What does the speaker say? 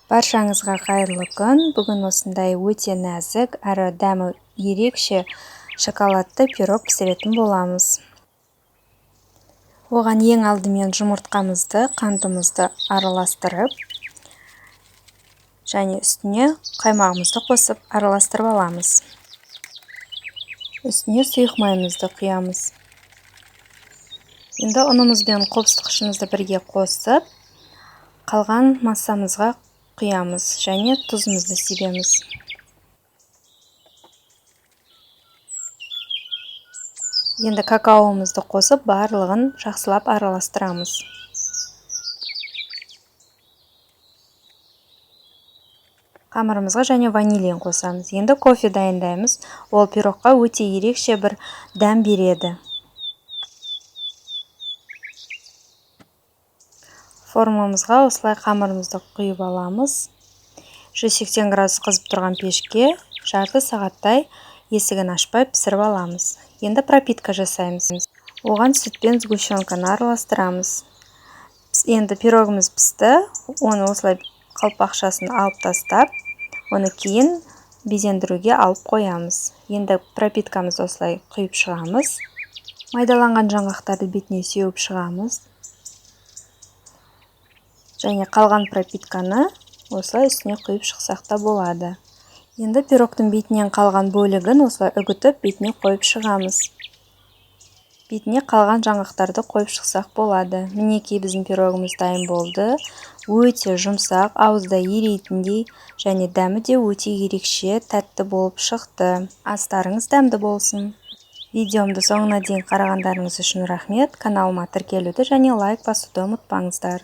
Баршаңызға қайырлы күн. Бүгін осындай өте нәзік, әрі дәмі ерекше шоколадты пирог пісіретін боламыз. Оған ең алдымен жұмыртқамызды, қантымызды араластырып, және үстіне қаймағымызды қосып араластырып аламыз. Үстіне сұйық майымызды құямыз. Енді ұнымыз бен қопсытқышымызды бірге қосып, қалған массамызға құямыз және тұзымызды себеміз. Енді какаоымызды қосып, барлығын жақсылап араластырамыз. Қамырымызға және ванилин қосамыз. Енді кофе дайындаймыз. Ол пирогқа өте ерекше бір дәм береді. Формамызға осылай қамырымызды құйып аламыз. 180 градус қызып тұрған пешке жарты сағаттай есігін ашпай пісіріп аламыз. Енді пропитка жасаймыз. Оған сүт пен сгущенканы араластырамыз. Енді пирогымыз пісті. Оны осылай қалпақшасын алып тастап, оны кейін безендіруге алып қоямыз. Енді пропиткамызды осылай құйып шығамыз. Майдаланған жаңғақтарды бетіне сеуіп шығамыз. Және қалған пропитканы осылай үстіне құйып шықсақ та болады. Енді пирогтың бетінен қалған бөлігін осылай үгітіп бетіне қойып шығамыз. Бетіне қалған жаңғақтарды қойып шықсақ болады. Мінекей біздің пирогымыз дайын болды. Өте жұмсақ, ауызда ерейтіндей және дәмі де өте ерекше тәтті болып шықты. Астарыңыз дәмді болсын. Видеомды соңына дейін қарағандарыңыз үшін рахмет. Каналыма тіркелуді және лайк басуды ұмытпаңыздар.